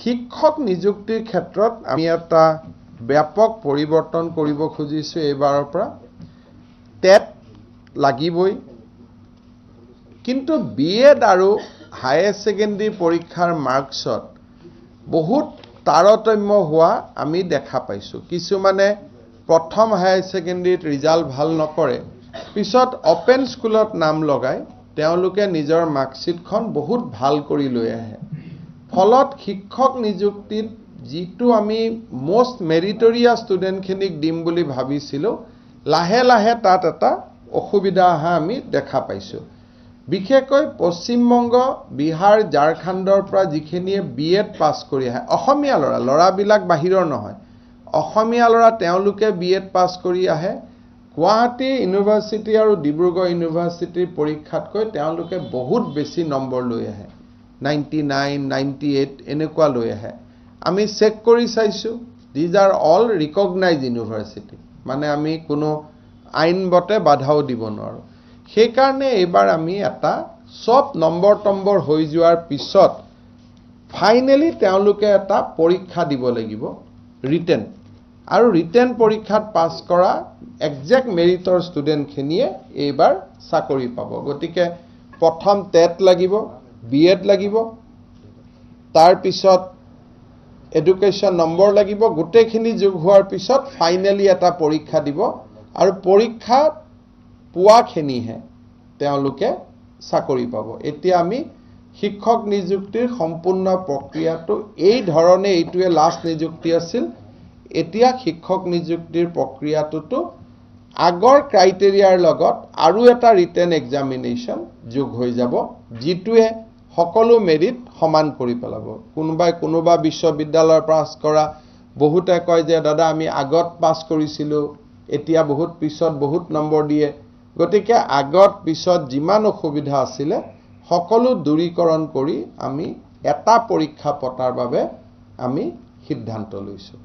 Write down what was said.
শিক্ষক নিযুক্তিৰ ক্ষেত্ৰত আমি এটা ব্যাপক পৰিৱৰ্তন কৰিব খুজিছোঁ। এইবাৰৰ পৰা টেট লাগিবই, কিন্তু বি এড আৰু হায়াৰ ছেকেণ্ডেৰী পৰীক্ষাৰ মাৰ্কছত বহুত তাৰতম্য হোৱা আমি দেখা পাইছোঁ। কিছুমানে প্ৰথম হায়াৰ ছেকেণ্ডেৰীত ৰিজাল্ট ভাল নকৰে, পিছত অ'পেন স্কুলত নাম লগাই তেওঁলোকে নিজৰ মাৰ্কশ্বিটখন বহুত ভাল কৰি লৈ আহে। ফলত শিক্ষক নিযুক্তিত যিটো আমি মষ্ট মেৰিটৰিয়াছ ষ্টুডেণ্টখিনিক দিম বুলি ভাবিছিলোঁ, লাহে লাহে তাত এটা অসুবিধা অহা আমি দেখা পাইছোঁ। বিশেষকৈ পশ্চিমবংগ, বিহাৰ, ঝাৰখণ্ডৰ পৰা যিখিনিয়ে বি এড পাছ কৰি আহে, অসমীয়া ল'ৰা, ল'ৰাবিলাক বাহিৰৰ নহয়, অসমীয়া ল'ৰা, তেওঁলোকে বি এড পাছ কৰি আহে। গুৱাহাটী ইউনিভাৰ্চিটি আৰু ডিব্ৰুগড় ইউনিভাৰ্চিটিৰ পৰীক্ষাতকৈ তেওঁলোকে বহুত বেছি নম্বৰ লৈ আহে, 99, 98 এনেকুৱা লৈ আহে। আমি চেক কৰি চাইছোঁ, these are all recognise university, মানে আমি কোনো আইনমতে বাধাও দিব নোৱাৰোঁ। সেইকাৰণে এইবাৰ আমি এটা চব নম্বৰ তম্বৰ হৈ যোৱাৰ পিছত ফাইনেলি তেওঁলোকে এটা পৰীক্ষা দিব লাগিব, ৰিটেন, আৰু ৰিটেন পৰীক্ষাত পাছ কৰা একজেক্ট মেৰিটৰ ষ্টুডেণ্টখিনিয়ে এইবাৰ চাকৰি পাব। গতিকে প্ৰথম টেট লাগিব, বি এড লাগিব, তাৰপিছত এডুকেশ্যন নম্বৰ লাগিব। গোটেইখিনি যোগ হোৱাৰ পিছত ফাইনেলি এটা পৰীক্ষা দিব আৰু পৰীক্ষা পোৱাখিনিহে তেওঁলোকে চাকৰি পাব। এতিয়া আমি শিক্ষক নিযুক্তিৰ সম্পূৰ্ণ প্ৰক্ৰিয়াটো এই ধৰণে, এইটোৱে লাষ্ট নিযুক্তি আছিল। এতিয়া শিক্ষক নিযুক্তিৰ প্ৰক্ৰিয়াটোতো আগৰ ক্ৰাইটেৰিয়াৰ লগত আৰু এটা ৰিটেন এক্সামিনেশ্যন যোগ হৈ যাব, যিটোৱে সকলো মেৰিট সমান কৰি পেলাব। কোনোবাই কোনোবা বিশ্ববিদ্যালয়ৰ পাছ কৰা, বহুতে কয় যে দাদা, আমি আগত পাছ কৰিছিলোঁ, এতিয়া বহুত পিছত বহুত নম্বৰ দিয়ে। গতিকে আগত পিছত যিমান অসুবিধা আছিলে, সকলো দূৰীকৰণ কৰি আমি এটা পৰীক্ষা পতাৰ বাবে আমি সিদ্ধান্ত লৈছোঁ।